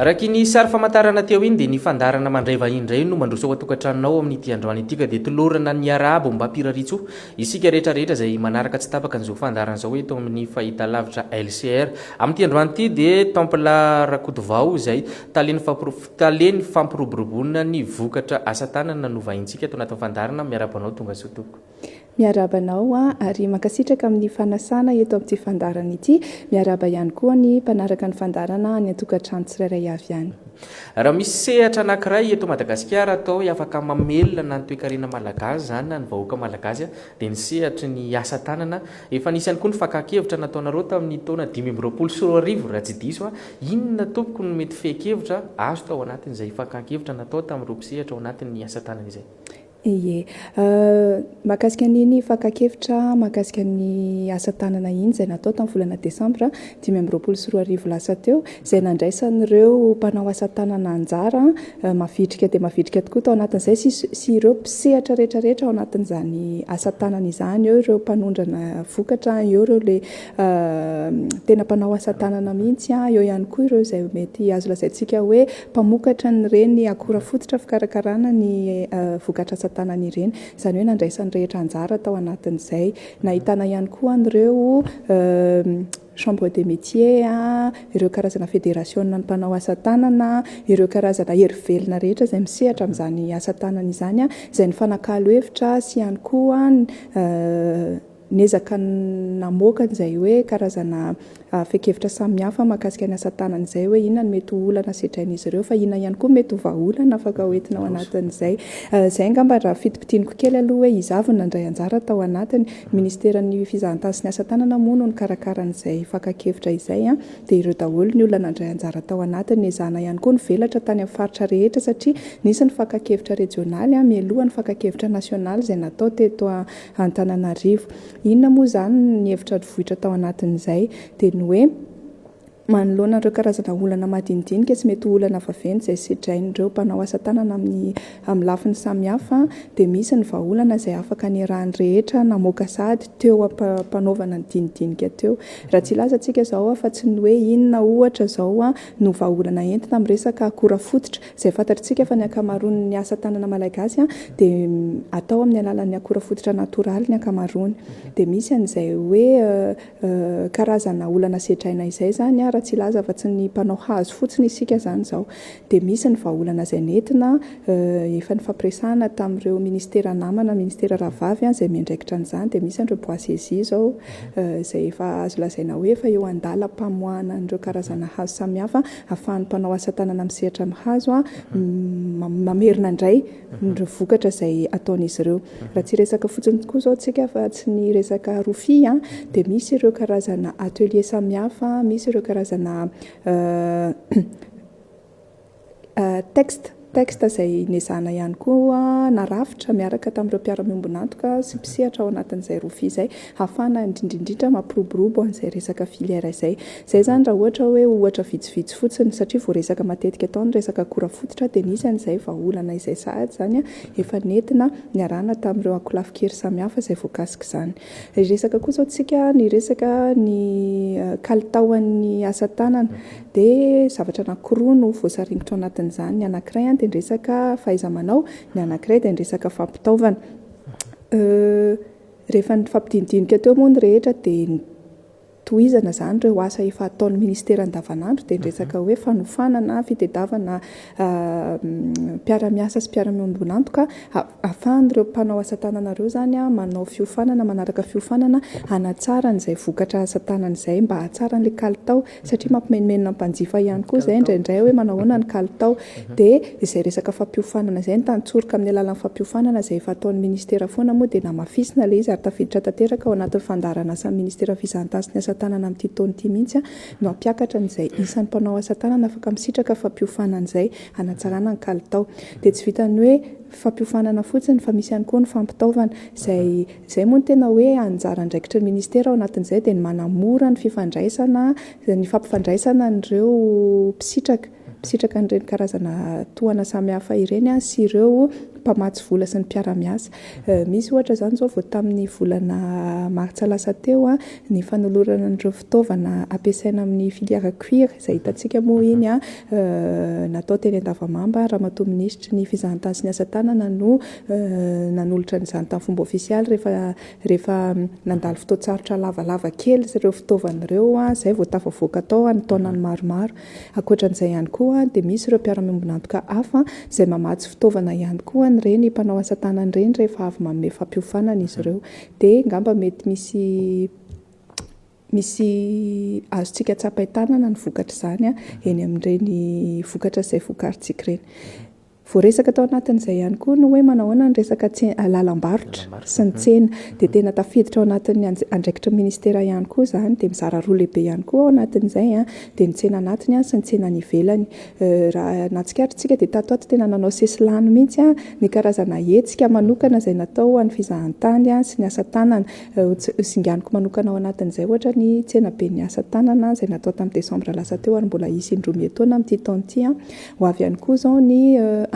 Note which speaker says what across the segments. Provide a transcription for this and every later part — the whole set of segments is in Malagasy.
Speaker 1: Araka iny sary famantarana teo iny dia ny fandaharana Mandray Vahiny indray no mandroso ao an-tokantranonao amin'ity androany ity ka dia tolorana ny arahaba ombam-pirariantsoa isika rehetra rehetra izay manaraka tsy tapaka an'izao fandaharana izao eto amin'ny fahitalavitra LCR. Amin'ity androany ity dia Temple Rakotovao izay talen'ny talen'ny fampiroboroboana ny vokatra asa tanana no vahintsika ato anatin'ny fandaharana. Miarahaba anao tongasoa tompoko.
Speaker 2: Miarahaba anao ary mankasitraka amin'ny fanasana eto amin'ity fandaharana ity. Miarahaba ihany koa ny mpanaraka ny fandaharana any an-tokantrano tsirairay avy any.
Speaker 1: Raha misy sehatra anankiray eto Madagasikara atao hoe afaka mamelona na ny toekarena malagasy izany na ny vahoaka malagasy dia ny sehatry ny asa tanana. Efa nisy ihany koa ny fakan-kevitra nataonareo tamin'ny taona 2025 raha tsy diso aho. Inona tompoko no mety fehin-kevitra azo tao anatin'izay fakan-kevitra natao tamin'ireo mpisehatra ao anatin'ny asa tanana izay?
Speaker 2: Ie. Mahakasika an'iny fakan-kevitra mahakasika ny asa tanana iny izay natao tamin'ny volana desambra 2025 lasa teo, izay nandraisan'ireo mpanao asa tanana anjara mavitrika dia mavitrika tokoa tao anatin'izay sy sy ireo mpisehatra rehetra rehetra ao anatin'izany asa tanana izany, eo ireo mpanondrana vokatra, eo ireo le tena mpanao asa tanana mihitsy, eo ihany koa ireo izay mety azo lazaintsika hoe mpamokatra an'ireny akora fototra fikarakarana ny vokatra asa tanana ireny. Izany hoe nandraisan'ny rehetra anjara tao anatin'izay. Nahitana ihany koa an'ireo chambre des métiers, ireo karazana federasiona ny mpanao asa tanana, ireo karazana hery velona rehetra izay misehatra amin'izany asa tanana izany, izay nifanakalo hevitra sy ihany koa Niezaka namoaka an'izay hoe karazana fehin-kevitra samihafa mahakasika ny asa tanana izay hoe inona no mety ho olana sedrain'izy ireo fa inona ihany koa mety ho vahaolana afaka hoentina ao anatin'izay. Izay angamba raha fintimpitiniko kely aloha hoe iza avy no nandray anjara tao anatiny. Ny ministeran'ny fizahantany sy ny asa tanana moa no nikarakara an'izay fakan-kevitra izay dia ireo daholo ny olona nandray anjara tao anatiny. Nezahana ihany koa nivelatra tany amin'ny faritra rehetra satria nisy ny fakan-kevitra rejionaly mialoha ny fakan-kevitra nasionaly izay natao teto Antananarivo. Inona moa izany ny hevitra nivoitra tao anatin'izay? Dia ny hoe manoloana ireo karazana olana madinidinika sy mety ho olana vaventy izay sedrain'ireo mpanao asa tanana amin'ny amin'ny lafiny samihafa dia misy ny vahaolana izay afaka niarahan'ny rehetra namoaka sahady teo am-panaovana ny dinidinika teo. Raha tsy hilaza tsika izao afa-tsy ny hoe inona ohatra izao no vahaolana entina amin'ny resaka akora fototra Izay fantatr'tsika fa ny ankamaroan'ny asa tanana malagasy dia atao amin'ny alalan'ny akora fototra natoraly ny ankamaroany. Dia misy an'izay hoe karazana olana sedraina izay izany raha tsy hilaza afa-tsy ny mpanao hazo fotsiny isika izany izao. Dia misy ny vahaolana izay nentina efa nifampiresahana tamin'ireo ministera namana, ministera rahavavy izay miandraikitra an'izany. Dia misy an'ireo bois saisie izao izay efa azo lazaina hoe efa eo an-dalam-pamoahana an'ireo karazana hazo samihafa ahafahan'ny mpanao asa tanana misehatra amin'ny hazo mamerina indray ireo vokatra izay ataon'izy ireo. Raha tsy hiresaka fotsiny koa izao tsika fa tsy ny resaka rofia dia misy ireo karazana atelier samihafa, misy ireo karazana Texte, texte izay nezahana ihany koa narafitra miaraka tamin'ireo mpiara-miombon'antoka sy mpisehatra ao anatin'izay rofia izay hahafahana indrindra indrindra mampiroborobo an'izay resaka filière izay. Izay izany raha ohatra hoe ohatra vitsivitsy fotsiny satria voaresaka matetika tao ny resaka akora fototra dia nisy an'izay vahaolana izay sahady izany efa nentina niarahana tamin'ireo ankolafin-kery samihafa izay voakasik'izany. Hiresaka koa izao tsika ny resaka ny kalitaon'ny asa tanana. Dia zavatra anankiroa no voasaringotra ao anatin'izany. Ny anankiray dia ny resaka fahaiza-manao, ny anankiray dia ny resaka fampitaovana. Rehefa nifampidinidinika teo moa ny rehetra dia tohizana izany ireo asa efa ataon'ny ministera andavanandro dia ny resaka hoe fanofanana, fitedavana mpiara-miasa sy mpiara-miombon'antoka ahafahan'ireo mpanao asa tanana ireo izany manao fiofanana, manaraka fiofanana hanatsara an'izay vokatra asa tanana izay mba hahatsara an'ilay kalitao satria mampimenomenona ny mpanjifa ihany koa izay indraindray hoe manao ahoana ny kalitao. Dia izay resaka fampiofanana izay, ny tantsoroka amin'ny alalan'ny fampiofanana izay efa ataon'ny ministera foana moa dia namafisina ilay izy ary tafiditra tanteraka ao anatin'ny fandaharan'asan'ny ministeran'ny fizahantany sy ny asa tanana amin'ity taona ity mihitsy no hampiakatra an'izay isan'ny mpanao asa tanana afaka misitraka fampiofanana izay hanatsarana ny kalitao. Dia tsy vitan'ny hoe fampiofanana fotsiny fa misy ihany koa ny fampitaovana izay Izay moa no tena hoe anjara andraikitry ny ministera ao anatin'izay dia ny manamora ny fifandraisana, ny fampifandraisana an'ireo mpisitraka, mpisitraka an'ireny karazana tohana samihafa ireny sy ireo mpamatsy vola sy ny mpiara-miasa. Misy ohatra izany izao vao tamin'ny volana martsa lasa teo ny fanolorana an'ireo fitaovana ampiasaina amin'ny filière cuir izay hitantsika moa iny natao teny Andavamamba. Ramatoa Minisitry ny Fizahantany sy ny Asa Tanana no nanolotra an'izany tamin'ny fomba ofisialy rehefa rehefa nandalo fotoan-tsarotra lavalava kely ireo fitaovana ireo izay vao tafavoaka tao ny taonany maromaro. Ankoatra an'izay ihany koa dia misy ireo mpiara-miombon'antoka hafa izay mamatsy fitaovana ihany koa an'ireny mpanao asa tanana ireny rehefa avy manome fampiofanana izy ireo. Dia angamba mety misy misy azontsika tsapain-tanana ny vokatr'izany eny amin'ireny vokatra izay vokarintsika ireny. Voaresaka tao anatin'izay ihany koa ny hoe manao ahoana ny resaka lalam-barotra sy ny tsena. Dia tena tafiditra ao anatin'ny andraikitry ny ministera ihany koa izany. Dia mizara roa lehibe ihany koa ao anatin'izay, dia ny tsena anatiny sy ny tsena any ivelany. Raha nahatsikaritra isika dia tato ato tena nanao sesilany mihitsy ny karazana hetsika manokana izay natao ho an'ny fizahantany sy ny asa tanana. Singaniko manokana ao anatin'izay ohatra ny tsenaben'ny asa tanana izay natao tamin'ny desambra lasa teo ary mbola hisy indroa miha-taona amin'ity taona ity. Ho avy ihany koa izao ny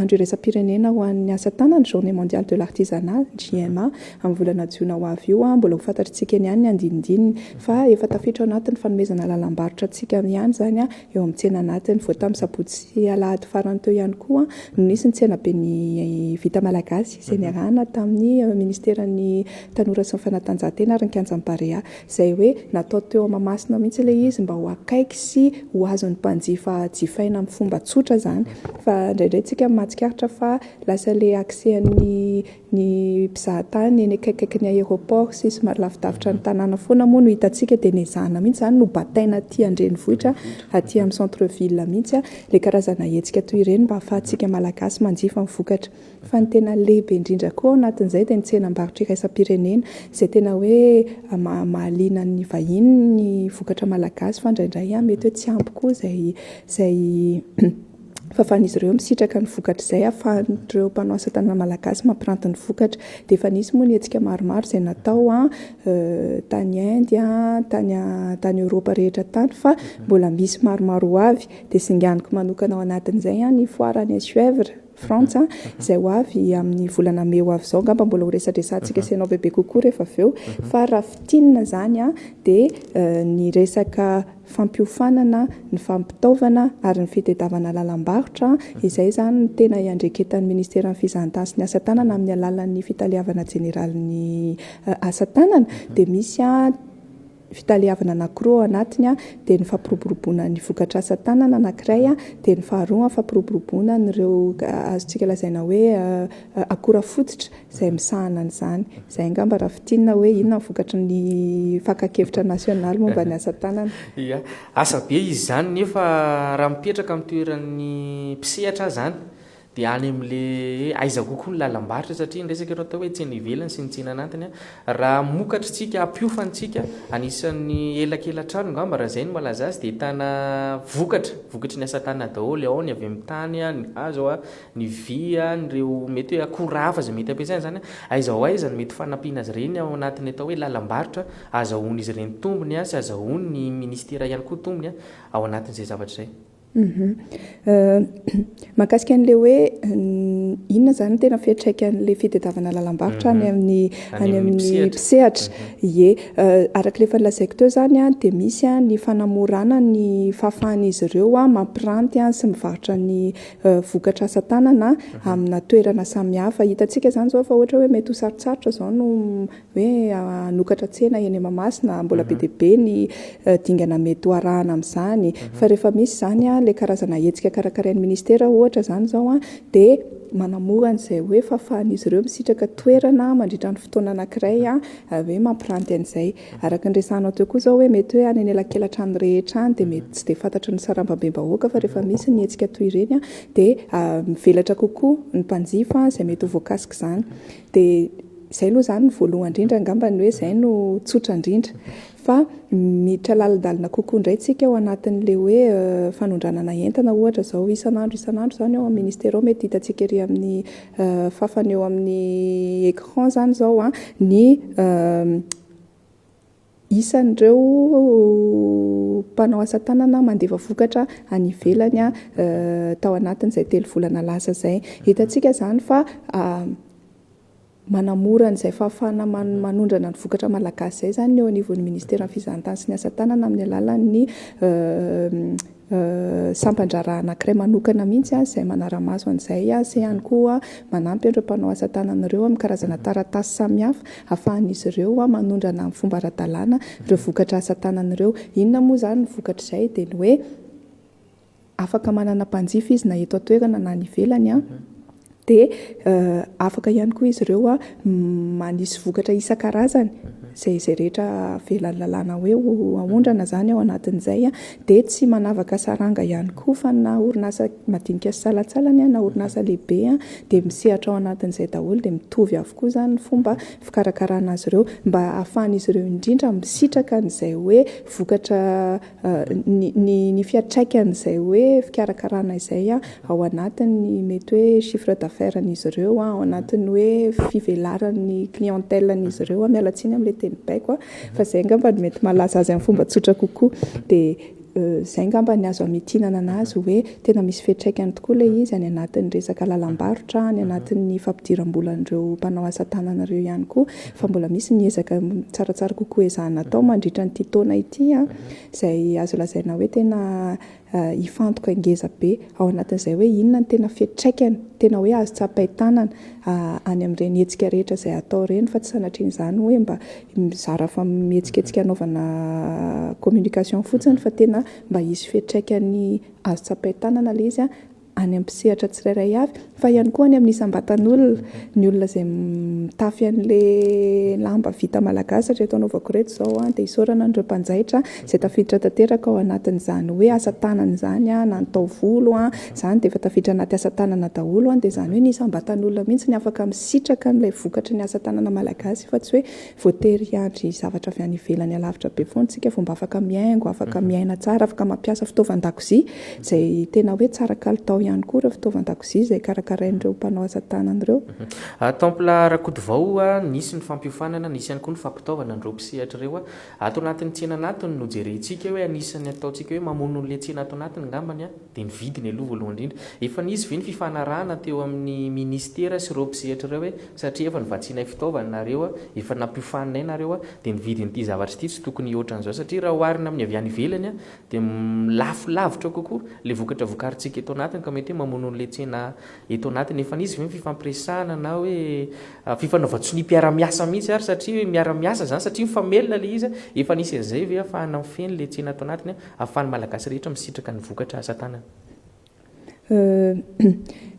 Speaker 2: Andro iraisam-pirenena ho an'ny asa tanana, Journée mondiale de l'artisanat, JMA, amin'ny volana jiona ho avy io. Mbola ho fantatr'tsika eny ihany ny andinindininy fa efa tafiditra ao anatin'ny fanomezana lalam-barotra antsika ihany izany eo amin'ny tsena anatiny. Vao tamin'ny sabotsy sy alahady farany teo ihany koa no nisy ny tsenaben'ny vita malagasy izay niarahana tamin'ny ministeran'ny tanora sy ny fanatanjahantena ary ny kianjan'ny Barea. Izay hoe natao teo Mahamasina mihitsy ilay izy mba ho akaiky sy ho azon'ny mpanjifa jifaina amin'ny fomba tsotra izany. Fa indraindray tsika mahatsikaritra fa lasa ilay accès an'ny ny mpizahatany eny akaikikaikin'ny aéroport sy somary lavidavitra ny tanàna foana moa no hitantsika dia nezahana mihitsy izany nobataina aty an-drenivohitra aty amin'ny centre ville mihitsy ilay karazana hetsika toy ireny mba hahafahantsika Malagasy manjifa ny vokatra. Fa ny tena lehibe indrindra koa ao anatin'izay dia ny tsenam-barotra iraisam-pirenena, izay tena hoe mahaliana ny vahiny ny vokatra malagasy fa indraindray mety hoe tsy ampy koa izay izay fahafahan'izy ireo misitraka ny vokatra izay ahafahan'ireo mpanao asa tanana malagasy mampiranty ny vokatra. Dia efa nisy moa ny hetsika maromaro izay natao tany Inde, tany tany Eoropa rehetra tany fa mbola misy maromaro ho avy. Dia singaniko manokana ao anatin'izay ny foire any Suèvre. Frantsa, izay ho avy amin'ny volana mey ho avy izao, angamba mbola ho resadresantsika sy ianao bebe kokoa rehefa avy eo, fa raha fintinina izany dia ny resaka fampiofanana, ny fampitaovana ary ny fitedavana lalam-barotra, izay izany no tena iandreketan'ny Ministeran'ny Fizahantany sy ny Asa Tanana amin'ny alalan'ny Fitaleavana Jeneralin'ny Asa Tanana, dia misy fitaleavana anankiroa ao anatiny dia ny fampiroboroboana ny vokatra asa tanana anankiray dia ny faharoa fampiroboroboana an'ireo azontsika lazaina hoe akora fototra izay misahana an'izany. Izay angamba raha fintinina hoe inona ny vokatry ny fakan-kevitra nasionaly momba ny asa tanana.
Speaker 1: Ia. Asa be izy izany nefa raha mipetraka amin'ny toeran'ny mpisehatra aho izany Dia any amin'le hoe aiza kokoa ny lalam-barotra satria ny resaka eto atao hoe tsena ivelany sy ny tsena anatiny an, raha hamokatra isika, hampiofana isika, anisan'ny elakela-trano angamba raha izay no malaza azy dia ahitana vokatra, vokatry ny asa tanana daholo, ao ny avy amin'ny tany an, ny hazo an, ny vy an, ireo mety hoe akora hafa izay mety ampiasaina izany an, aiza ho aiza no mety fanampiana azy ireny ao anatin'ny atao hoe lalam-barotra ahazahoan'izy ireny tombony an sy ahazahoan'ny ministera ihany koa tombony an ao anatin'izay zavatra izay.
Speaker 2: Mahakasika an'ilay hoe inona izany no tena fiantraikan'ilay fitadiavana lalam-barotra any amin'ny any amin'ny mpisehatra. Ie, araka ilay efa nolazaiko teo izany an, dia misy ny fanamorana ny fahafahan'izy ireo mampiranty sy mivarotra ny vokatra asa tanana amina toerana samihafa. Hitantsika izany izao fa ohatra hoe mety ho sarotsarotra izao no hoe hanokatra tsena eny Mahamasina, mbola be dia be ny dingana mety ho arahana amin'izany. Fa rehefa misy izany ilay karazana hetsika karakarain'ny ministera ohatra izany izao dia manamora an'izay hoe fahafahan'izy ireo misitraka toerana mandritra ny fotoana anankiray hoe mampiranty an'izay. Araka ny resahanao teo koa izao hoe mety hoe any anelakelan-trano rehetra any dia mety tsy dia fantatry ny sarambabem-bahoaka fa rehefa misy ny hetsika toy ireny dia mivelatra kokoa ny mpanjifa izay mety ho voakasik'izany. Dia Izay aloha izany no voalohany indrindra angamba ny hoe izay no tsotra indrindra. Fa miditra lalindalina kokoa indray tsika ao anatin'ilay hoe fanondranana entana ohatra izao isan'andro isan'andro izany ao amin'ny ministera ao mety hitantsika ery amin'ny fafana eo amin'ny écran izany izao an ny isan'ireo. mpanao asa tanana mandefa vokatra any ivelany tao anatin'izay 3 volana lasa izay. Hitantsika izany fa manamora an'izay fahafahana manondrana ny vokatra malagasy izay izany ny eo anivon'ny ministeran'ny fizahantany sy ny asa tanana amin'ny alalan'ny sampan-draharaha anankiray manokana mihitsy izay manara-maso an'izay sy ihany koa manampy an'ireo mpanao asa tanana ireo amin'ny karazana taratasy samihafa ahafahan'izy ireo manondrana amin'ny fomba ara-dalàna ireo vokatra asa tanana ireo. Inona moa izany ny vokatr'izay? Dia ny hoe afaka manana mpanjifa izy na eto an-toerana na any ivelany, dia afaka ihany koa izy ireo manisy vokatra isan-karazany izay rehetra avelan'ny lalàna hoe ho aondrana izany ao anatin'izay, dia tsy manavaka saranga ihany koa fa na orinasa madinika sy salantsalany na orinasa lehibe dia misehatra ao anatin'izay daholo, dia mitovy avokoa izany ny fomba fikarakarana azy ireo mba hahafahan'izy ireo indrindra misitraka an'izay hoe vokatra ny fiantraikan'izay hoe fikarakarana izay ao anatin'ny mety hoe chiffre d'affaires-n'izy ireo, ao anatin'ny hoe fivelaran'ny clientèle-n'izy ireo. Miala tsiny amin'ilay teny baiko fa izay angamba no mety mahalaza azy amin'ny fomba tsotra kokoa. Dia izay angamba ny azo amitinana anazy hoe tena misy fiantraikany tokoa ilay izy any anatin'ny resaka lalam-barotra, any anatin'ny fampidiram-bolan'ireo mpanao asa tanana ireo ihany koa, fa mbola misy ny ezaka tsaratsara kokoa ezahana atao mandritra an'ity taona ity, izay azo lazaina hoe tena hifantoka ngeza be ao anatin'izay hoe inona no tena fiantraikany, tena hoe azo tsapain-tanana any amin'ireny hetsika rehetra izay atao ireny, fa tsy sanatrian'izany hoe mba mizara fa mihetsiketsika anaovana communication fotsiny, fa tena mba hisy fiantraikany azo tsapain-tanana ilay izy any amin'ny mpisehatra tsirairay avy, fa ihany koa any amin'ny isam-batan'olona, ny olona izay mitafy an'ilay lamba vita malagasy ireto anaovako ireto izao dia isaorana an'ireo mpanjaitra izay tafiditra tanteraka ao anatin'izany hoe asa tanana izany na ny taovolo izany dia efa tafiditra anaty asa tanana daholo, dia izany hoe ny isam-batan'olona mihitsy ny afaka misitraka an'ilay vokatry ny asa tanana malagasy fa tsy hoe voatery hiandry zavatra avy any ivelany alavitra be foana isika vao mba afaka mihaingo, afaka miaina tsara, afaka mampiasa fitaovan-dakozia izay tena hoe tsara kalitao ihany koa ireo fitaovan-dakozia izay karakarain'ireo mpanao asa tanana ireo.
Speaker 1: Temple Rakotovao, nisy ny fampiofanana, nisy ihany koa ny fampitaovana an'ireo mpisehatra ireo. Ato anatin'ny tsena anatiny no jerentsika hoe anisan'ny ataontsika hoe mamono an'ilay tsena ato anatiny angambany dia ny vidiny aloha voalohany indrindra. Efa nisy ve ny fifanarahana teo amin'ny ministera sy ireo mpisehatra ireo hoe satria efa novatsianay fitaovana nareo, efa nampiofaninay nareo dia ny vidin'ity zavatra ity tsy tokony hihoatra an'izao satria raha oharina amin'ny avy any ivelany dia lafo lavitra kokoa ilay vokatra vokarintsika eto anatiny ka mety hoe mamono an'ilay tsena eto anatiny. Efa nisy ve ny fifampiresahana na hoe fifanaovan-tsonia mpiara-miasa mihitsy ary satria miara-miasa izany satria mifamelona ilay izy, efa nisy an'izay ve ahafahana mifehy ilay tsena ato anatiny ahafahan'ny Malagasy rehetra misitraka ny vokatra asa tanana?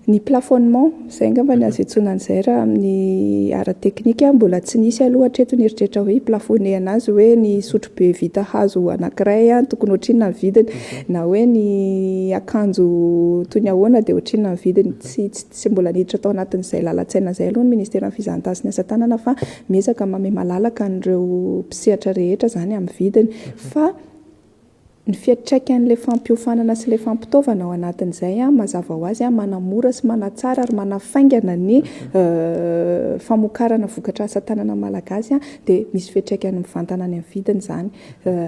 Speaker 2: Ny plafonnement, izay angamba no azo iantsoana an'izay raha amin'ny ara-teknika, mbola tsy nisy aloha hatreto ny eritreritra hoe hi-plafonner anazy hoe ny sotrobe vita hazo anankiray tokony ohatrinona ny vidiny, na hoe ny akanjo toy ny ahoana dia ohatrinona ny vidiny. Tsy tsy mbola niditra tao anatin'izay lalan-tsaina izay aloha ny ministeran'ny fizahantany sy ny asa tanana fa miezaka manome malalaka an'ireo mpisehatra rehetra izany amin'ny vidiny fa Ny fiantraikan'ilay fampiofanana sy ilay fampitaovana ao anatin'izay, mazava ho azy, manamora sy manatsara ary manafaingana ny famokarana vokatra asa tanana malagasy dia misy fiantraikany mivantana any amin'ny vidiny izany.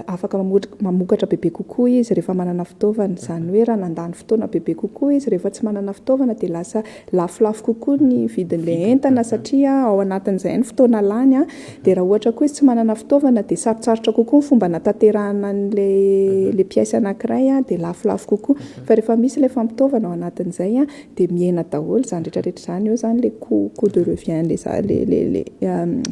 Speaker 2: Afaka mamokatra bebe kokoa izy rehefa manana fitaovana. Izany hoe raha nandany fotoana bebe kokoa izy rehefa tsy manana fitaovana dia lasa lafolafo kokoa ny vidin'ilay entana satria ao anatin'izay ny fotoana lany. Dia raha ohatra koa izy tsy manana fitaovana dia sarotsarotra kokoa ny fomba anatanterahana an'ilay ilay pièce anankiray dia lafolafo kokoa. Fa rehefa misy ilay fampitaovana ao anatin'izay dia mihena daholo izany rehetra rehetra izany. Eo izany ilay coût coût de revient ilay za- ilay ilay ilay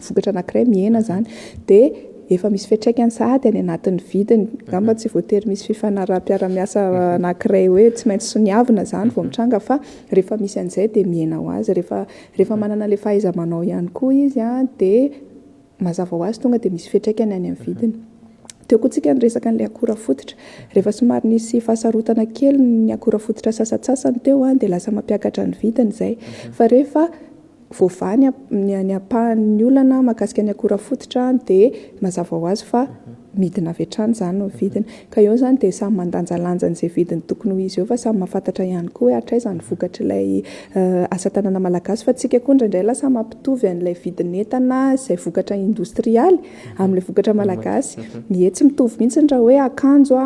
Speaker 2: vokatra anankiray mihena izany. Dia efa misy fiantraikany sahady any anatin'ny vidiny. Angamba tsy voatery misy fifanaraham-piarahamiasa anankiray hoe tsy maintsy soniavina izany vao mitranga fa rehefa misy an'izay dia mihena ho azy. Rehefa Rehefa manana ilay fahaiza-manao ihany koa izy dia mazava ho azy tonga dia misy fiantraikany any amin'ny vidiny. Teo koa tsika niresaka an'ilay akora fototra. Rehefa somary nisy fahasarotana kely ny akora fototra sasantsasany teo dia lasa mampiakatra ny vidiny izay. Fa rehefa voavaha ny ny ampahan'ny olana mahakasika ny akora fototra dia mazava ho azy fa. Midina avy hatrany izany ny vidiny. Ka eo izany dia samy mandanjalanja an'izay vidiny tokony ho izy eo fa samy mahafantatra ihany koa hoe hatraiza ny vokatr'ilay asa tanana malagasy fa tsika koa indraindray lasa mampitovy an'ilay vidin'entana izay vokatra indostrialy amin'ilay vokatra malagasy. Ie, tsy mitovy mihitsy raha hoe akanjo,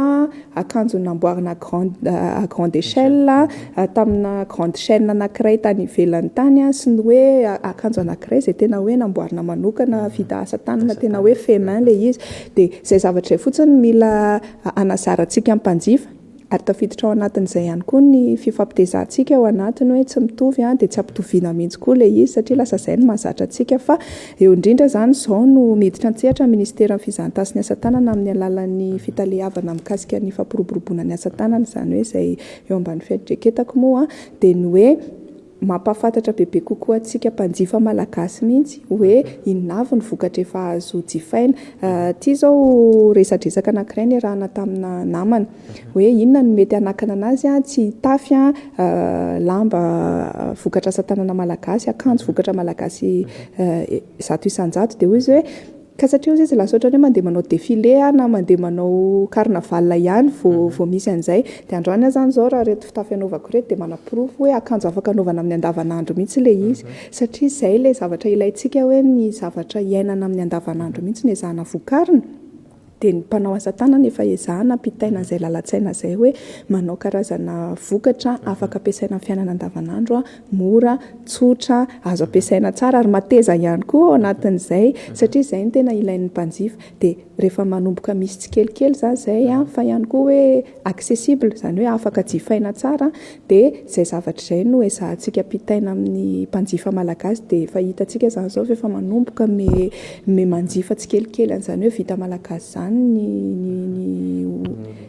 Speaker 2: akanjo namboarina à grande échelle tamina grande chaîne anankiray tany ivelany tany sy ny hoe akanjo anankiray izay tena hoe namboarina manokana vita asa tanana tena hoe fait main ilay izy. Dia izay zavatra izay fotsiny no mila anazarantsika ny mpanjifa ary tafiditra ao anatin'izay ihany koa ny fifampitezantsika ao anatiny hoe tsy mitovy dia tsy ampitoviana mihitsy koa ilay izy satria lasa izay no mahazatra antsika fa eo indrindra izany izao no miditra an-tsehatra ny ministeran'ny fizahantany sy ny asa tanana amin'ny alalan'ny fitaleavana mikasika ny fampiroboroboana ny asa tanana izany hoe izay eo ambany fiantraiketako moa dia ny hoe mampahafantatra bebe kokoa antsika mpanjifa malagasy mihitsy hoe inona avy ny vokatra efa azo jifaina. Ity izao resadresaka anankiray niarahana tamina namana hoe inona no mety hanakana anazy tsy hitafy lamba vokatra asa tanana malagasy, akanjo vokatra malagasy 100% dia hoy izy hoe Ka satria hozy izy lasa ohatran'ny hoe mandeha manao défilé aho na mandeha manao carnaval ihany vao vao misy an'izay. Dia androany aho izany izao raha ireto fitafy anaovako ireto dia manaporofo hoe akanjo afaka anaovana amin'ny andavanandro mihitsy ilay izy. Satria izay ilay zavatra ilaintsika hoe ny zavatra iainana amin'ny andavanandro mihitsy no ezahana vokarina. Dia ny mpanao asa tanana efa ezahana ampitaina an'izay lalan-tsaina izay hoe manao karazana vokatra afaka ampiasaina amin'ny fiainana andavanandro mora, tsotra, azo ampiasaina tsara ary mateza ihany koa ao anatin'izay satria izay no tena ilain'ny mpanjifa. Dia rehefa manomboka misy tsikelikely izany izay an, fa ihany koa hoe accessible, izany hoe afaka jifaina tsara, dia izay zavatra izay no ezahantsika ampitaina amin'ny mpanjifa malagasy dia efa hitantsika izany izao fa efa manomboka me me manjifa tsikelikely an'izany hoe vita malagasy izany ny ny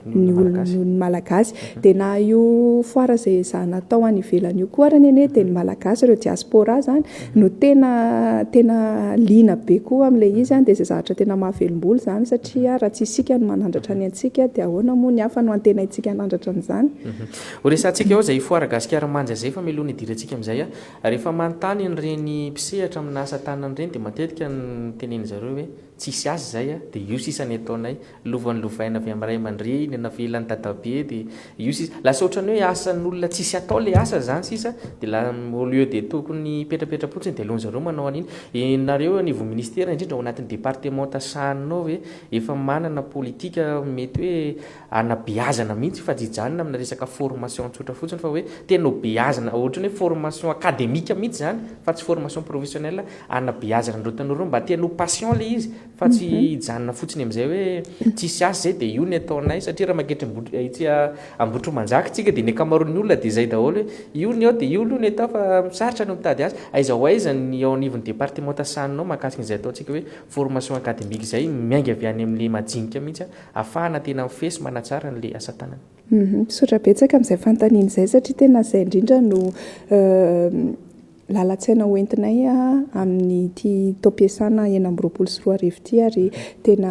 Speaker 2: ny ny olona ny malagasy dia na io foire izay ezahana atao any ivelany io koa arany anie dia ny malagasy ireo diaspora zany no tena tena liana be koa amin'ilay izy dia izay zavatra tena mahavelom-bolo izany satria raha tsy isika no manandratra ny antsika dia ahoana moa ny hafa no antenaintsika hanandratra an'izany.
Speaker 1: Ho resahantsika eo izay foire Gasikara manja izay fa mialoha ny hidirantsika amin'izay rehefa manontany an'ireny mpisehatra amina asa tanana ireny dia matetika ny tenenin-zareo hoe tsisy azy izay dia io sisa ny ataonay Lova nolovaina avy amin'ny ray aman-dreny, navelan'i dadabe dia io sisa. Lasa ohatran'ny hoe asan'olona tsisy atao ilay asa izany sisa dia la au lieu de tokony hipetrapetra-potsiny dia aleon'ny zareo manao an'iny. Ianareo eo anivon'ny ministera indrindra ao anatin'ny departemanta sahaninao ve efa manana politika mety hoe hanabeazana mihitsy fa tsy hijanona amina resaka formation tsotra fotsiny fa hoe tena ho beazina ohatran'ny hoe formation académique mihitsy izany fa tsy formation professionnelle hanabeazana an'ireo tanora ireo mba tena ho passion ilay izy Fa tsy hijanona fotsiny amin'izay hoe tsisy asa izay dia io ny ataonay satria raha manketry etsy Ambohitrimanjaka isika dia ny ankamaroan'ny olona dia izay daholo hoe io ny ao dia io aloha ny atao fa sarotra ny mitady asa. Aiza ho aiza ny ao anivon'ny departemanta sahaninao mahakasika izay ataontsika hoe formation académique izay miainga avy any amin'ilay majinika mihitsy ahafahana tena mifehy sy manatsara an'ilay asa tanana.
Speaker 2: Misaotra betsaka amin'izay fanontaniana izay satria tena izay indrindra no Lalan-tsaina ho entinay amin'ity taom-piasana 2026 ity ary tena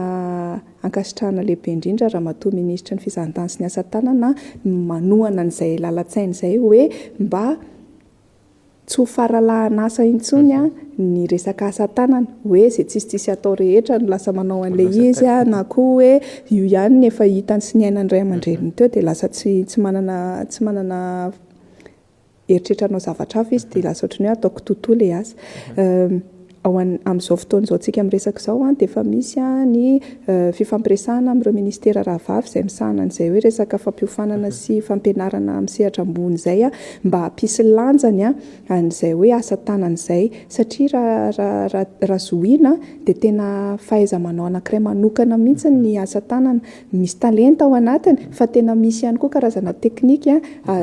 Speaker 2: ankasitrahana lehibe indrindra Ramatoa Minisitry ny Fizahantany sy ny Asa Tanana manohana an'izay lalan-tsaina izay hoe mba tsy ho faralahan'asa intsony ny resaka asa tanana hoe izay tsisy tsisy atao rehetra no lasa manao an'ilay izy na koa hoe io ihany ny efa hitany sy niainan'ny ray aman-dreniny teo dia lasa tsy tsy manana tsy manana eritreritra hanao zavatra hafa izy dia lasa ohatran'ny hoe ataoko toto ilay asa. Ao amin'izao fotoana izao tsika miresaka izao dia efa misy ny fifampiresahana amin'ireo ministera rahavavy izay misahana an'izay hoe resaka fampiofanana sy fampianarana amin'ny sehatra ambony izay mba hampisy lanjany an'izay hoe asa tanana izay satria raha raha raha zohiana dia tena fahaiza-manao anankiray manokana mihitsy ny asa tanana. Misy talenta ao anatiny fa tena misy ihany koa karazana teknika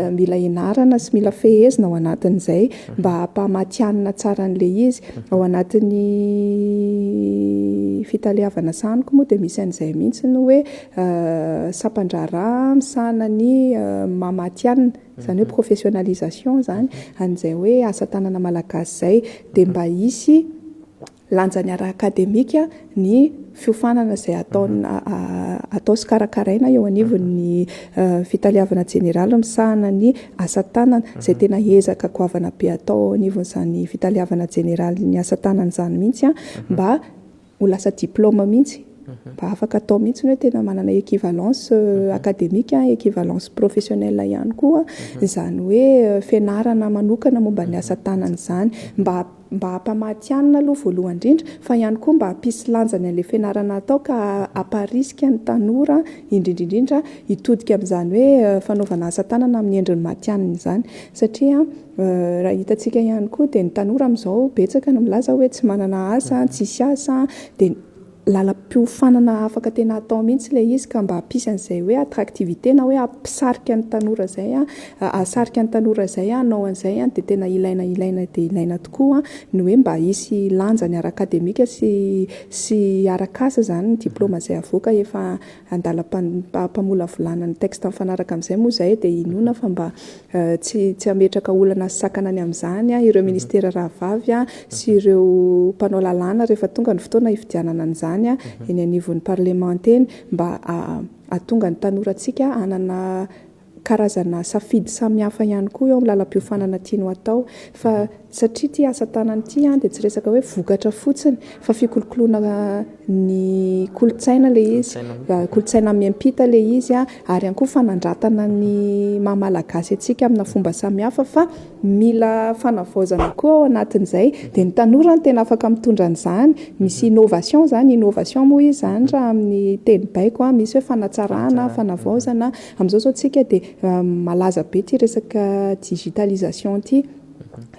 Speaker 2: mila ianarana sy mila fehezina ao anatin'izay mba hampamatihanina tsara an'ilay izy. Ao anatin'ny fitaleavana sahaniko moa dia misy an'izay mihitsy ny hoe sampan-draharaha misahana ny maha matihanina, izany hoe professionnalisation izany an'izay hoe asa tanana malagasy izay dia mba hisy Lanjany ara-akademika ny fiofanana izay atao sy karakaraina eo anivon'ny Fitaleavana Jeneraly misahana ny asa tanana, izay tena ezaka goavana be atao ao anivon'izany Fitaleavana Jeneralin'ny asa tanana izany mihitsy mba ho lasa diplaoma mihitsy. Mba afaka atao mihitsy ny hoe tena manana équivalence académique, équivalence professionnelle ihany koa, izany hoe fianarana manokana momba ny asa tanana izany, mba hampamatihanina aloha voalohany indrindra, fa ihany koa mba hampisy lanjany an'ilay fianarana atao ka hamparisika ny tanora indrindra indrindra hitodika amin'izany hoe fanaovana asa tanana amin'ny endriny matihanina izany. Satria raha hitantsika ihany koa dia ny tanora amin'izao betsaka no milaza hoe tsy manana asa, tsisy asa, dia lalam-piofanana afaka tena atao mihitsy ilay izy ka mba hampisy an'izay hoe attractivité na hoe hampisarika ny tanora izay, hahasarika ny tanora izay hanao an'izay dia tena ilaina ilaina dia ilaina tokoa ny hoe mba hisy lanjany ara-akademika sy sy arak'asa izany ny diplaoma izay avoaka. Efa andalam-pamolavolana ny texte mifanaraka amin'izay moa izay dia inoana fa mba tsy tsy hametraka olana sy sakana ny amin'izany ireo ministera rahavavy sy ireo mpanao lalàna rehefa tonga ny fotoana hifidianana an'izany eny anivon'ny parlemanta eny, mba hahatonga ny tanorantsika hanana karazana safidy samihafa ihany koa eo amin'ny lalam-piofanana tiany ho atao. Fa satria ity asa tanana ity dia tsy resaka hoe vokatra fotsiny fa fikolokoloana ny kolontsaina ilay izy, kolontsaina miampita ilay izy ary ihany koa fanandratana ny maha malagasy antsika amina fomba samihafa, fa mila fanavaozana koa ao anatin'izay. Dia ny tanora no tena afaka mitondra an'izany. Misy innovation izany, innovation moa izy izany raha amin'ny teny baiko, misy hoe fanatsarana, fanavaozana. Amin'izao izao tsika dia malaza be ity resaka digitalisation ity,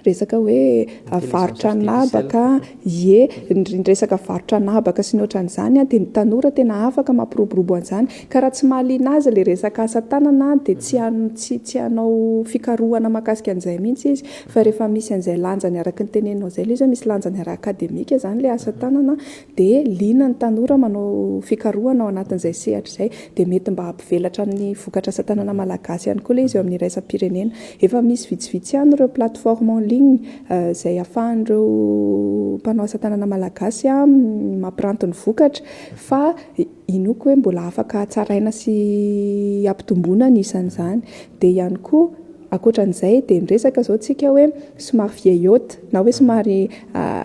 Speaker 2: resaka hoe varotra an'habaka, ie, ny resaka varotra an'habaka sy ny ohatran'izany dia ny tanora tena afaka mampiroborobo an'izany. Ka raha tsy mahaliana azy ilay resaka asa tanana dia tsy tsy tsy hanao fikarohana mahakasika an'izay mihitsy izy. Fa rehefa misy an'izay lanjany araka ny teneninao izay ilay izy hoe misy lanjany ara-akademika izany ilay asa tanana dia liana ny tanora manao fikarohana ao anatin'izay sehatra izay, dia mety mba hampivelatra ny vokatra asa tanana malagasy ihany koa ilay izy eo amin'ny iraisam-pirenena. Efa misy vitsivitsy ihany ireo plateforme en ligne izay ahafahan'ireo mpanao asa tanana malagasy mampiranty ny vokatra, fa inoako hoe mbola afaka hatsaraina sy hampitomboina ny isan'izany. Dia ihany koa Ankoatran'izay dia miresaka izao tsika hoe somary vieillotte na hoe somary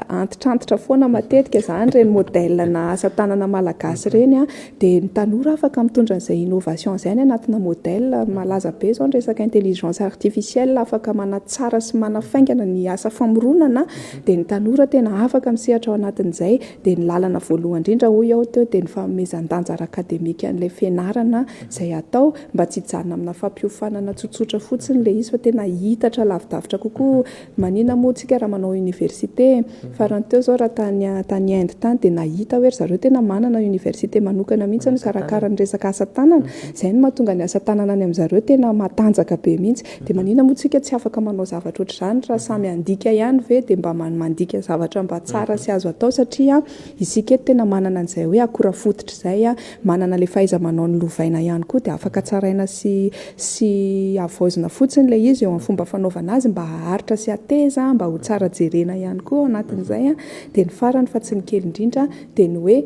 Speaker 2: antitrantitra foana matetika izany ireny modèle na asa tanana malagasy ireny an, dia ny tanora afaka mitondra an'izay innovation izay any anatina modèle. Malaza be izao ny resaka intelligence artificielle afaka manatsara sy manafaingana ny asa famoronana, dia ny tanora tena afaka misehatra ao anatin'izay. Dia ny lalana voalohany indrindra hoy aho teo dia ny fanomezan-danja ara-akademika an'ilay fianarana izay atao, Mba tsy hijanona amina fampiofanana tsotsotra fotsiny ilay izy fa tena hiitatra lavidavitra kokoa. Manina moa tsika raha manao université? Farany teo izao raha tany tany Inde tany dia nahita hoe ry zareo tena manana université manokana mihitsy mikarakara ny resaka asa tanana. Izay no mahatonga ny asa tanana any amin'zareo tena matanjaka be mihitsy. Dia manina moa tsika tsy afaka manao zavatra ohatr'izany raha samy handika ihany ve dia mba mandika zavatra mba tsara sy azo atao satria isika eto tena manana an'izay hoe akora fototra izay. Manana ilay fahaiza-manao nolovaina ihany koa dia afaka tsaraina sy sy havaozina fotsiny ilay izy eo amin'ny fomba fanaovana azy mba haharitra sy hateza, mba ho tsara jerena ihany koa ao anatin'izay. Dia ny farany fa tsy ny kely indrindra dia ny hoe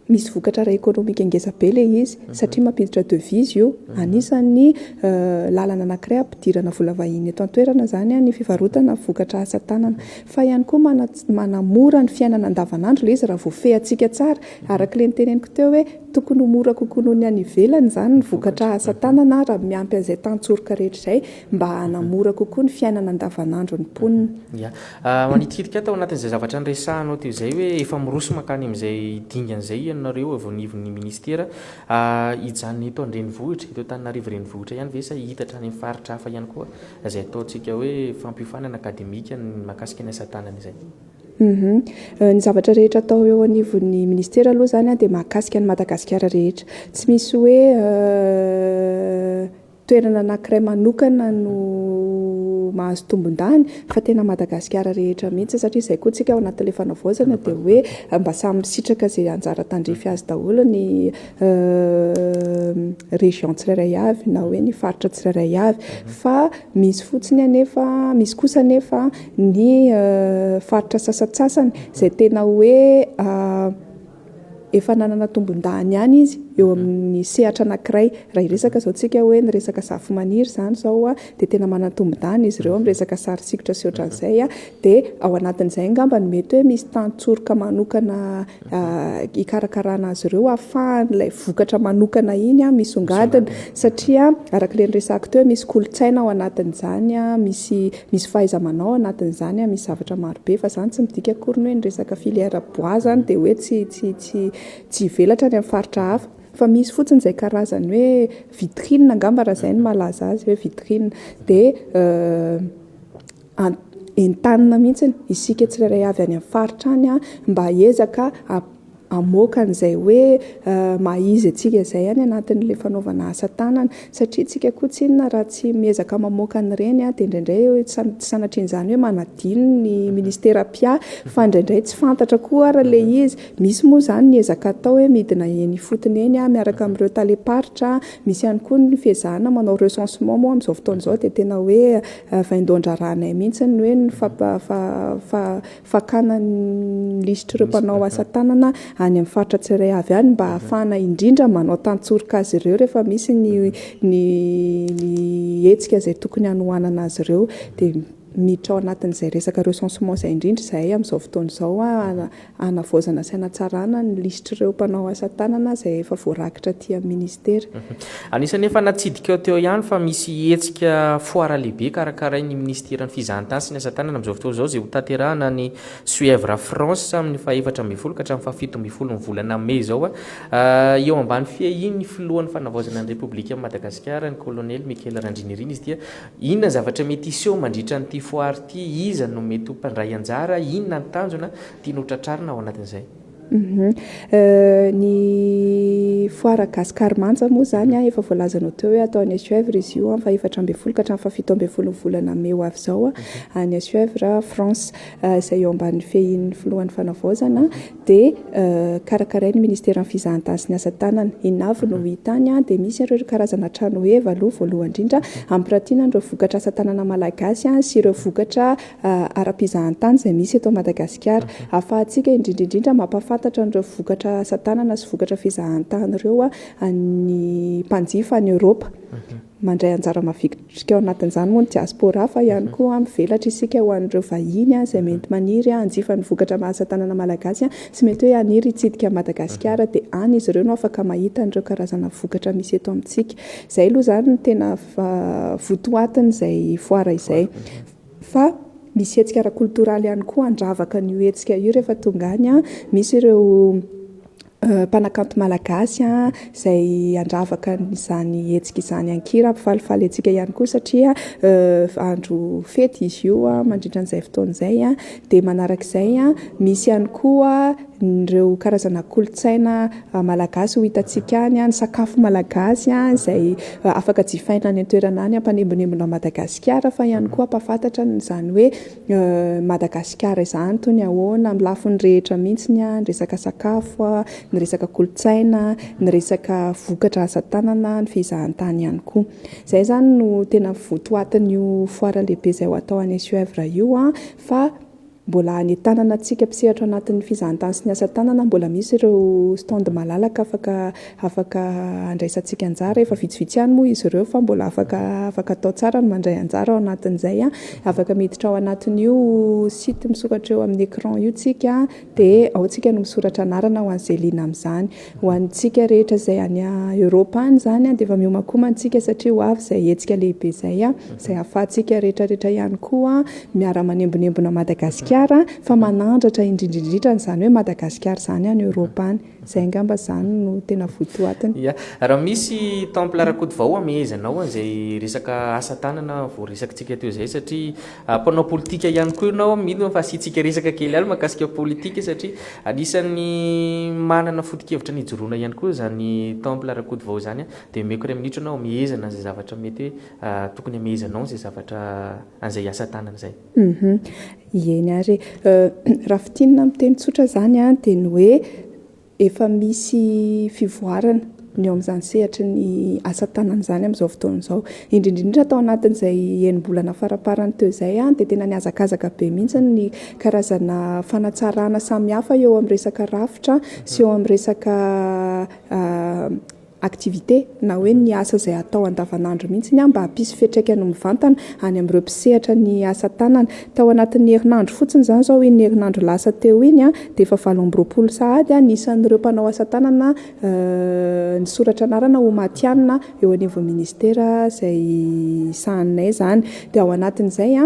Speaker 2: misy vokatra ara-ekonomika ngeza be ilay izy satria mampiditra devise io. Anisan'ny lalana anankiray hampidirana vola vahiny eto an-toerana izany ny fivarotana vokatra asa tanana. Fa ihany koa manamora ny fiainana andavanandro ilay izy raha voafehintsika tsara. Araka ilay noteneniko teo hoe tokony ho mora kokoa noho ny any ivelany izany ny vokatra asa tanana raha miampy an'izay tantsoroka rehetra izay mba hanamora kokoa ny fiainana andavanandron'ny mponina.
Speaker 1: Ya. Manitikitika ahy tao anatin'izay zavatra niresahanao teo izay hoe efa miroso mankany amin'izay dingana izay ianareo avy eo anivon'ny minisitera. Hijanona eto an-drenivohitra, eto Antananarivo renivohitra ihany ve sa hihitatra any amin'ny faritra hafa ihany koa izay ataontsika hoe fampiofanana akademika ny mahakasika ny asa tanana izay?
Speaker 2: Hum. Ny zavatra rehetra atao eo anivon'ny ministera aloha izany dia mahakasika an'i Madagasikara rehetra. Tsy misy hoe toerana anankiray manokana no mahazo tombondany fa tena Madagasikara rehetra mihitsy satria izay koa tsika ao anatin'ilay fanavaozana dia hoe mba samy misitraka izay anjara tandrify azy daholo ny région tsirairay avy na hoe ny faritra tsirairay avy. Fa misy fotsiny anefa, misy kosa anefa ny faritra sasantsasany izay tena hoe efa nanana tombondahiny ihany izy eo amin'ny sehatra anankiray. Raha hiresaka izao tsika hoe ny resaka zafimaniry izany izao dia tena manan-tombon-dany izy ireo amin'ny resaka sary sikotra sy ohatran'izay. Dia ao anatin'izay angamba no mety hoe misy tantsoroka manokana hikarakarana azy ireo ahafahan'ilay vokatra manokana iny misongadina satria araka ilay niresahako teo hoe misy kolontsaina ao anatin'izany, misy misy fahaiza-manao ao anatin'izany, misy zavatra marobe fa izany tsy midika akory ny hoe ny resaka filière bois izany dia hoe tsy tsy tsy tsy hivelatra any amin'ny faritra hafa fa misy fotsiny izay karazany hoe vitrine angamba raha izay no mahalaza azy hoe vitrine dia Entanina mihitsy isika tsirairay avy any amin'ny faritra any mba hiezaka hamoaka an'izay hoe maha izy antsika izay any anatin'ilay fanaovana asa tanana satria isika koa tsinona raha tsy miezaka mamoaka an'ireny dia indraindray tsy sanatrian'izany hoe manadino ny ministera mpiahy fa indraindray tsy fantatra koa ary ilay izy. Misy moa izany ny ezaka atao hoe midina eny ifotony eny miaraka amin'ireo talem-paritra, misy ihany koa ny fiezahana manao recensement moa amin'izao fotoana izao dia tena hoe Vaindohan-draharahanay mihitsy ny hoe ny fakana ny lisitr'ireo mpanao asa tanana any amin'ny faritra tsirairay avy any mba hahafahana indrindra manao tantsoroka azy ireo rehefa misy ny ny hetsika izay tokony hanohanana azy ireo. Dia miditra ao anatin'izay resaka recensement izay indrindra izahay amin'izao fotoana izao hanavaozana sy hanatsarana ny lisitr'ireo mpanao asa tanana izay efa voarakitra aty amin'ny minisitera.
Speaker 1: Anisan'ny efa natsidika teo ihany fa misy hetsika foara lehibe karakarain'ny minisiteran'ny fizahantany sy ny asa tanana amin'izao fotoana izao izay hotanterahana any Suèvre France amin'ny faha 14 ka hatramin'ny faha 17 ny volana mey izao. Eo ambany fiahian'ny filohan'ny fanavaozana ny Repoblikan'i Madagasikara ny kolonely Michael Randrianirina izy ity. Inona ny zavatra mety hiseho mandritra an'ity foire ity? Iza no mety ho mpandray anjara? Inona ny tanjona tiana ho tratrarina ao anatin'izay?
Speaker 2: Ny foire Gascar Manja moa izany efa voalazanao teo hoe atao any Suèvre izy io amin'ny faha-14 ka hatramin'ny faha-17 ny volana mey ho avy izao any Suèvre France izay eo ambany fehin'ny filohan'ny fanavaozana dia karakarain'ny ministeran'ny fizahantany sy ny asa tanana. Inona avy no hita any dia misy ireo karazana trano heva aloha voalohany indrindra hampiratiana an'ireo vokatra asa tanana malagasy sy ireo vokatra ara-pizahantany izay misy eto Madagasikara. Ahafahantsika indrindra indrindra mampahafantatra an'ireo vokatra asa tanana sy vokatra fizahantany ireo ny mpanjifa any Eoropa. Mandray anjara mavitrika ao anatin'izany moa ny diaspora fa ihany koa mivelatra isika ho an'ireo vahiny izay mety maniry hanjifa ny vokatra asa tanana malagasy sy mety hoe haniry hitsidika an'i Madagasikara dia any izy ireo no afaka mahita an'ireo karazana vokatra misy eto amintsika. Izay aloha izany no tena votoatin'izay foara izay. Fa misy hetsika ara-koltoraly ihany koa handravaka an'io hetsika io rehefa tonga any. Misy ireo mpanakanto malagasy izay handravaka an'izany hetsika izany an-kira hampifalifaly antsika ihany koa satria andro fety izy io mandritra an'izay fotoana izay. Dia manarak'izay misy ihany koa ireo karazana kolontsaina malagasy ho hitantsika any, ny sakafo malagasy izay afaka jifaina any an-toerana any hampanembonembona an'i Madagasikara fa ihany koa hampahafantatra an'izany hoe Madagasikara izany toy ny ahoana amin'ny lafiny rehetra mihitsy, ny resaka sakafo, ny resaka kolontsaina, ny resaka vokatra asa tanana, ny fizahantany ihany koa. Izay izany no tena votoatin'io foire lehibe izay ho atao any Suèvre io fa Mbola anentanana antsika mpisehatra ao anatin'ny fizahantany sy ny asa tanana, mbola misy ireo stand malalaka afaka afaka andraisantsika anjara, efa vitsivitsy ihany moa izy ireo fa mbola afaka afaka atao tsara ny mandray anjara ao anatin'izay an, afaka miditra ao anatin'io site misokatra eo amin'ny écran io tsika dia ao tsika no misoratra anarana ho an'izay liana amin'izany. Ho antsika rehetra izay any Europe any izany dia efa miomankomana isika satria ho avy izay hetsika lehibe izay, izay ahafahantsika rehetra rehetra ihany koa miara-manembonembona Madagasikara fa manandratra indrindra indrindra an'izany hoe Madagasikara izany any Europe any. Izay angamba izany no tena votoatiny.
Speaker 1: Ya, raha misy Temple Rakotovao hamehezanao an'izay resaka asa tanana voaresakitsika teo izay satria Mpanao politika ihany koa ianao, mino aho fa asiantsika resaka kely ihany mahakasika politika satria anisan'ny manana foto-kevitra nijoroana ihany koa izany Temple Rakotovao izany dia omeko iray minitra ianao hamehezana an'izay zavatra mety hoe tokony hamehezanao an'izay zavatra an'izay asa tanana izay.
Speaker 2: Hum, eny ary e. Raha fintinina amin'ny teny tsotra izany dia ny hoe Efa misy fivoarana ny eo amin'izany sehatry ny asa tanana izany amin'izao fotoana izao. Indrindra indrindra tao anatin'izay enim-bolana faraparany teo izay dia tena nihazakazaka be mihitsy ny karazana fanatsarana samihafa eo amin'ny resaka rafitra sy eo amin'ny resaka. Activité na hoe ny asa izay atao andavanandro mihitsy mba hampisy fiantraikany mivantana any amin'ireo mpisehatra ny asa tanana. Tao anatin'ny herinandro fotsiny izany izao iny herinandro lasa teo iny dia efa 28 sahady ny isan'ireo mpanao asa tanana nisoratra anarana ho matihanina eo anivon'ny ministera izay sahaninay izany. Dia ao anatin'izay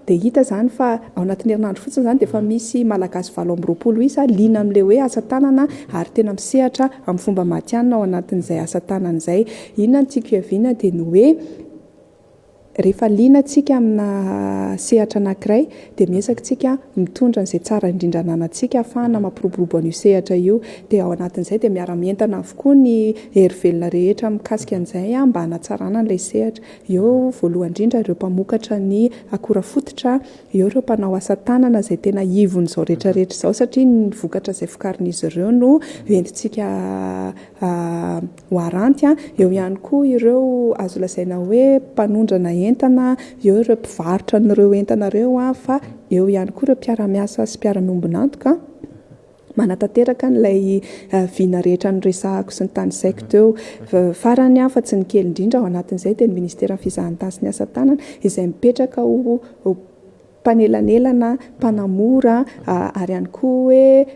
Speaker 2: Dia hita izany fa ao anatin'ny herinandro fotsiny izany dia efa misy Malagasy 28 isa liana amin'ilay hoe asa tanana ary tena misehatra amin'ny fomba matihanina ao anatin'izay asa tanana izay. Inona no tiako hiaviana dia ny hoe rehefa liana tsika amina sehatra anankiray dia miezaka tsika mitondra an'izay tsara indrindra ananantsika ahafahana mampiroborobo an'io sehatra io. Dia ao anatin'izay dia miara-mientana avokoa ny hery velona rehetra mikasika an'izay mba hanatsarana an'ilay sehatra. Eo voalohany indrindra ireo mpamokatra ny akora fototra, eo ireo mpanao asa tanana izay tena ivon'izao rehetra rehetra izao satria ny vokatra izay vokarin'izy ireo no entintsika ho aranty, eo ihany koa ireo azo lazaina hoe mpanondrana entana, eo ireo mpivarotra an'ireo entana ireo fa eo ihany koa ireo mpiara-miasa sy mpiara-miombon'antoka. Manatanteraka an'ilay vina rehetra noresahako sy notanisaiko teo. Farany fa tsy ny kely indrindra ao anatin'izay dia ny Ministeran'ny Fizahantany sy ny Asa Tanana izay mipetraka ho mpanelanelana, mpanamora ary ihany koa hoe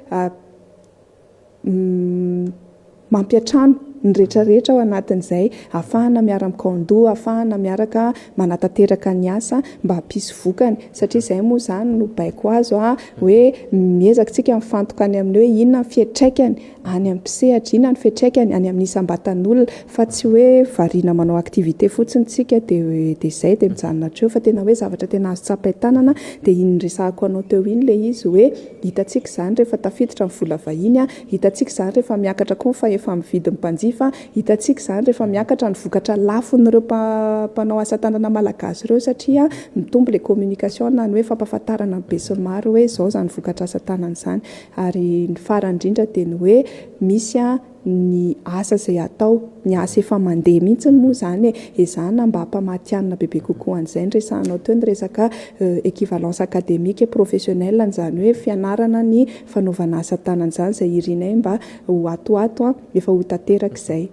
Speaker 2: Mampiantrano ny rehetra rehetra ao anatin'izay, ahafahana miara-mikaon-doha, ahafahana miaraka manatanteraka ny asa mba hampisy vokany, satria izay moa izany no baiko azo hoe miezaka isika mifantoka any amin'ny hoe inona ny fiantraikany any amin'ny mpisehatra, inona ny fiantraikany any amin'ny isam-batan'olona fa tsy hoe variana manao activité fotsiny isika dia dia izay dia mijanona hatreo fa tena hoe zavatra tena azo tsapain-tanana dia iny niresahako anao teo iny ilay izy hoe hitantsika izany rehefa tafiditra ny vola vahiny Hitantsika izany rehefa miakatra koa ny fahefa-mividin'ny mpanjifa, hitantsika izany rehefa miakatra ny vokatra lafon'ireo mpanao asa tanana malagasy ireo satria mitombo ilay communication na ny hoe fampahafantarana ny besinimaro hoe izao izany vokatra asa tanana izany. Ary ny farany indrindra dia ny hoe misy ny asa izay atao, ny asa efa mandeha mihitsy moa izany e, ezahana mba hampamatihanina bebe kokoa an'izay ny resahanao teo ny resaka equivalence académique et professionnelle, izany hoe fianarana ny fanaovana asa tanana izany izay irinay mba ho ato ho ato efa ho tanteraka izay.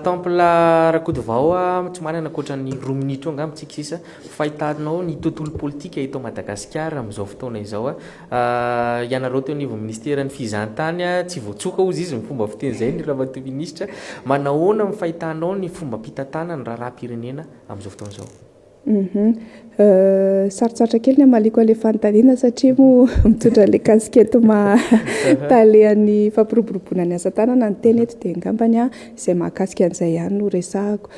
Speaker 1: Temple Rakotovao tsy manana ankoatra ny roa minitra eo angamba tsika sisa. Fahitanao ny tontolo politika eto Madagasikara amin'izao fotoana izao. Ianareo teo anivon'ny minisiteran'ny fizahantany tsy voatsoka hozy izy ny fomba fiteny izay ny ramatoa minisitra. Manahoana ny fahitanao ny fomba fitantanana ny raharaham-pirenena amin'izao fotoana izao?
Speaker 2: Sarotsarotra kely ny hamaliako an'ilay fanontaniana satria moa mitondra an'ilay casquette maha talehan'ny fampiroboroboana ny asa tanana ny tena eto dia angambany izay mahakasika an'izay ihany no resahako.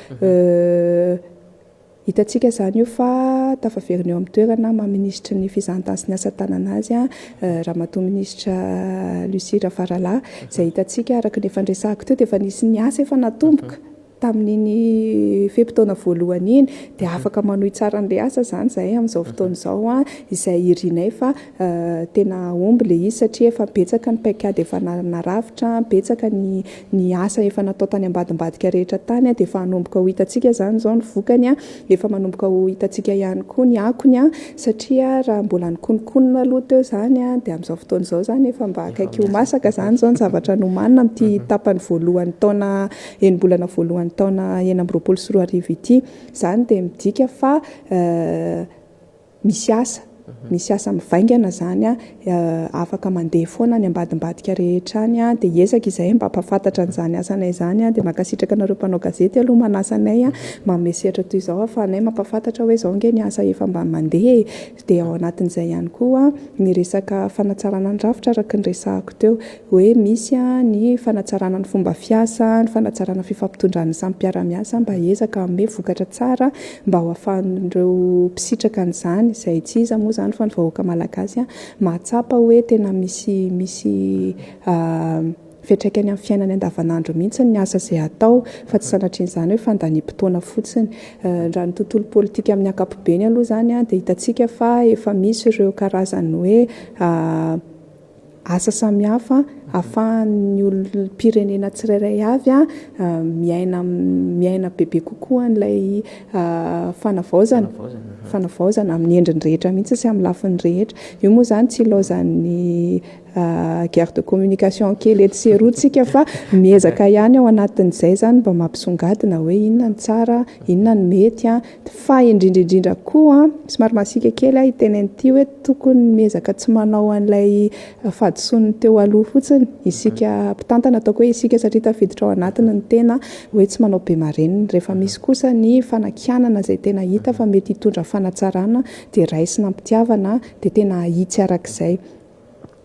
Speaker 2: Hitantsika izany io fa tafaverina eo amin'ny toerana maha minisitry ny fizahantany sy ny asa tanana azy Ramatoa minisitra Lucie Rafaralahy izay hitantsika araka ny efa niresahako teo dia efa nisy ny asa efa natomboka Tamin'iny fe-potoana voalohany iny dia afaka manohy tsara an'ilay asa izany izahay amin'izao fotoana izao, izay irinay fa tena hahomby ilay izy satria efa betsaka ny paikady efa narafitra, betsaka ny ny asa efa natao tany ambadimbadika rehetra tany dia efa hanomboka ho hitantsika izany izao ny vokany, efa manomboka ho hitantsika ihany koa ny akony satria raha mbola nikononkonona aloha teo izany dia amin'izao fotoana izao izany efa mba akaiky ho masaka izany izao ny zavatra nomanina amin'ity tapany voalohan'ny taona enim-bolana voalohan'ny taona 2026 ity. Izany dia midika fa misy asa, misy asa mivaingana izany afaka mandeha foana any ambadimbadika rehetra any dia hiezaka izahay mba hampahafantatra an'izany asanay izany dia mankasitraka anareo mpanao gazety aloha manasa anay manome sehatra toy izao ahafahanay mampahafantatra hoe izao ange ny asa efa mba mandeha e. Dia ao anatin'izay ihany koa ny resaka fanatsarana ny rafitra araka ny resahako teo hoe misy ny fanatsarana ny fomba fiasa, ny fanatsarana fifampitondran'ny samy mpiara-miasa mba hiezaka hanome vokatra tsara mba ho ahafahan'ireo mpisitraka an'izany, izay tsy iza moa izany fa ny vahoaka malagasy mahatsapa hoe tena misy misy fiantraikany amin'ny fiainany andavanandro mihitsy ny asa izay atao fa tsy sanatrian'izany hoe fandaniam-potoana fotsiny. Raha ny tontolo politika amin'ny ankapobeny aloha izany dia hitantsika fa efa misy ireo karazan'ny hoe asa samihafa ahafahan'ny olom-pirenena tsirairay avy miaina miaina bebe kokoa an'ilay fanavaozana, fanavaozana amin'ny endriny rehetra mihitsy sy amin'ny lafiny rehetra. Io moa izany tsy ilaozan'ny guerre de communication kely etsy sy eroa tsika fa miezaka ihany ao anatin'izay izany mba mampisongadina hoe inona ny tsara, inona ny mety an, fa indrindra indrindra koa somary masiaka kely aho hiteny an'ity hoe tokony miezaka tsy manao an'ilay fahadisoan'ny teo aloha fotsiny isika mpitantana, ataoko hoe isika satria tafiditra ao anatiny ny tena hoe tsy manao be marenina. Rehefa misy kosa ny fanakianana izay tena hita fa mety hitondra fanatsarana dia raisina am-pitiavana dia tena ahitsy arak'izay.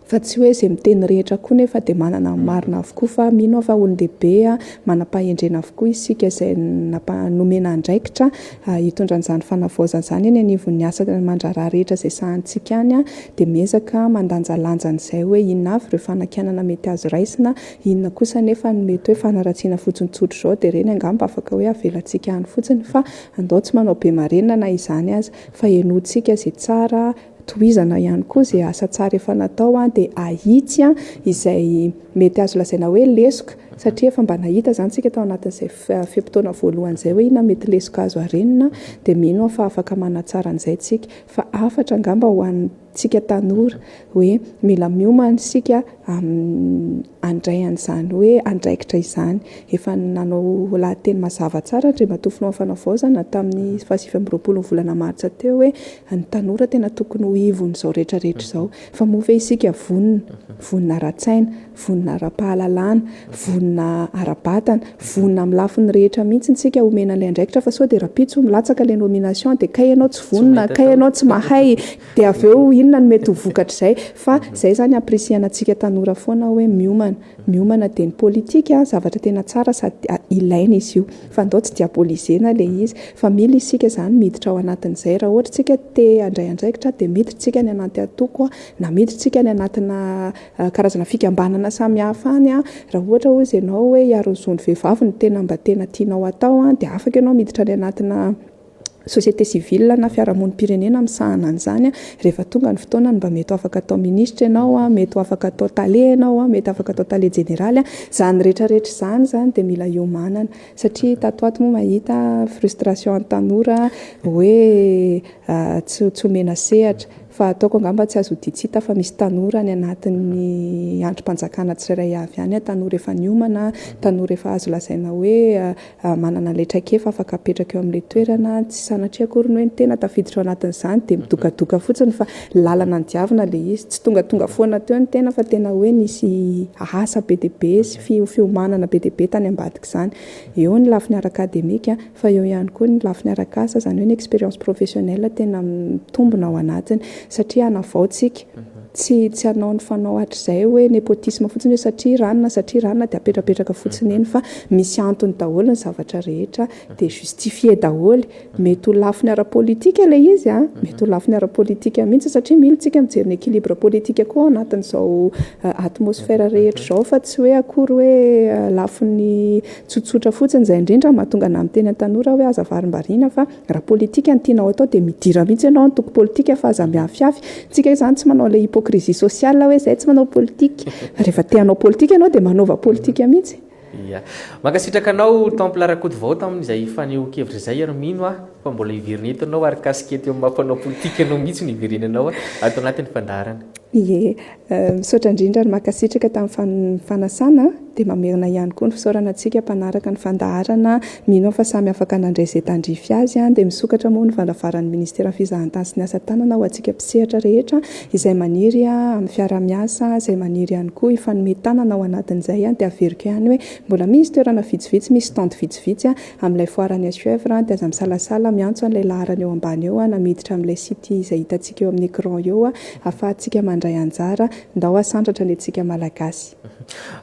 Speaker 2: Fa tsy hoe izay miteny rehetra koa nefa dia manana ny marina avokoa fa mino aho fa olon-dehibe manam-pahendrena avokoa isika izay nomena andraikitra hitondra an'izany fanavaozana izany eny anivon'ny asa aman-draharaha rehetra izay sahanintsika any dia miezaka mandanjalanja an'izay hoe inona avy ireo fanakianana mety azo raisina, inona kosa nefa no mety hoe fanaratsiana fotsiny tsotra izao dia ireny angamba afaka hoe avelantsika any fotsiny fa andao tsy manao be marenina na izany aza fa henointsika izay tsara Tohizana ihany koa izay asa tsara efa natao dia ahitsy izay mety azo lazaina hoe lesoka satria efa mba nahita izany isika tao anatin'izay fe-potoana voalohany izay hoe inona mety lesoka azo harenina dia mino aho fa afaka manatsara an'izay isika. Fa hafatra angamba ho antsika tanora hoe mila miomana isika handray an'izany hoe andraikitra izany. Efa nanao lahateny mazava tsara Andriamatoa Filohan'ny Fanavaozana tamin'ny faha 29 ny volana martsa teo hoe ny tanora tena tokony ho ivon'izao rehetra rehetra izao. Fa moa ve isika vonona? Vonona ara-tsaina, vonona ara-pahalalana, vonona ara-batana, vonona amin'ny lafiny rehetra mihitsy isika homena an'ilay andraikitra fa sao dia rahampitso milatsaka ilay nomination dia kay ianao tsy vonona, kay ianao tsy mahay. Dia avy eo inona no mety ho vokatr'izay? Fa izay izany ampirisihana antsika tanora foana hoe miomana. Miomana dia ny politika zavatra tena tsara sady ilaina izy io. Fa ndao tsy diaboliser-na ilay izy. Fa mila isika izany miditra ao anatin'izay. Raha ohatra isika te handray andraikitra dia miditra isika any anaty antoko na miditra isika any anatina karazana fikambanana samihafa any. Raha ohatra hozy ianao hoe hiaro ny zon'ny vehivavy no tena mba tena tianao hatao dia afaka ianao miditra any anatina société civile na fiarahamonim-pirenena misahana an'izany, rehefa tonga ny fotoanany mba mety ho afaka atao minisitra ianao, mety ho afaka atao tale ianao, mety afaka atao tale jeneraly, izany rehetra rehetra izany izany dia mila iomanana satria tato ho ato moa mahita frustration an'ny tanora hoe tsy omena sehatra fa ataoko angamba tsy azo odian-tsy hita fa misy tanora any anatin'ny andrim-panjakana tsirairay avy any, tanora efa niomana, tanora efa azo lazaina hoe manana ilay traikefa afaka apetraka eo amin'ilay toerana, tsy sanatria akory ny hoe ny tena tafiditra ao anatin'izany dia midokadoka fotsiny fa lalana nodiavina ilay izy, tsy tongatonga foana teo ny tena fa tena hoe nisy asa be dia be sy fiomanana be dia be tany ambadik'izany. Eo ny lafiny ara-akademika fa eo ihany koa ny lafiny arak'asa, izany hoe ny expérience professionnelle tena mitombina ao anatiny satria hanavao tsika. Tsy tsy hanao ny fanao hatrizay hoe népotisme fotsiny hoe satria ranona satria ranona dia apetrapetraka fotsiny eny fa misy antony daholo ny zavatra rehetra dia justifier daholo. Mety ho lafiny ara-politika ilay izy an, mety ho lafiny ara-politika mihitsy satria mila tsika mijery ny équilibre politique koa ao anatin'izao atmosphère rehetra izao fa tsy hoe akory hoe lafiny tsotsotra fotsiny. Izay indrindra no mahatonga anà miteny an'i tanora hoe aza varimbariana fa Raha politika no tianao atao dia midira mihitsy ianao antoko politika fa aza miafiafy. Tsika izany tsy manao ilay hypocrisie sociale hoe izay tsy manao politika. Fa rehefa te hanao politika ianao dia manaova politika mihitsy.
Speaker 1: Ia. Mankasitraka anao Temple Rakotovao tamin'izay fanehoan-kevitra izay ary mino aho fa mbola hiverina eto ianao ary kasikety eo amin'ny maha mpanao politika anao mihitsy no hiverenanao ato anatin'ny fandaharana.
Speaker 2: Ie. Misaotra indrindra ary mankasitraka tamin'ny fanasana dia mamerina ihany koa ny fisaorana antsika mpanaraka ny fandaharana, mino aho fa samy afaka nandray izay tandrify azy dia misokatra moa ny varavaran'ny Ministeran'ny Fizahantany sy ny Asa Tanana ho antsika mpisehatra rehetra izay maniry amin'ny fiarahamiasa, izay maniry ihany koa hifanome tanana ao anatin'izay dia averiko ihany hoe mbola misy toerana vitsivitsy, misy stand vitsivitsy amin'ilay foire any Suèvre dia aza misalasala miantso an'ilay laharana eo ambany eo na miditra amin'ilay site izay hitantsika eo amin'ny écran eo Afahantsika mandray anjara, ndao asandratra ny antsika Malagasy.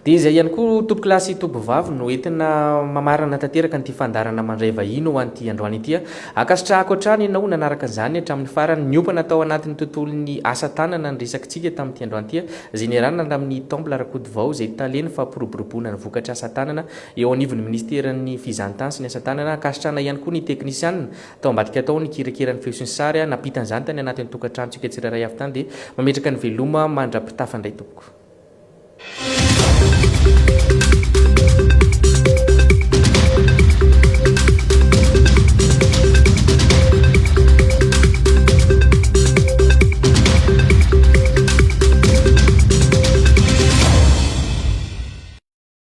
Speaker 1: Dia izay ihany koa tompokolahy sy tompovavy no entina mamarana tanteraka an'ity fandaharana mandray vahiny ho an'ity androany ity. Ankasitrahako hatrany ianao nanaraka an'izany hatramin'ny farany. Niompana tao anatin'ny tontolon'ny asa tanana ny resakitsika tamin'ity androany ity, izay niarahana tamin'i Temple Rakotovao izay tale ny fampiroboroboana ny vokatra asa tanana eo anivon'ny minisiteran'ny fizahantany sy ny asa tanana. Ankasitrahana ihany koa ny teknisianina Tao ambadika tao nikirakira ny feo sy ny sary, nampita an'izany tany anatin'ny tokantranontsika tsirairay avy tany dia mametraka ny veloma mandra-pitafa indray tompoko. Thank you.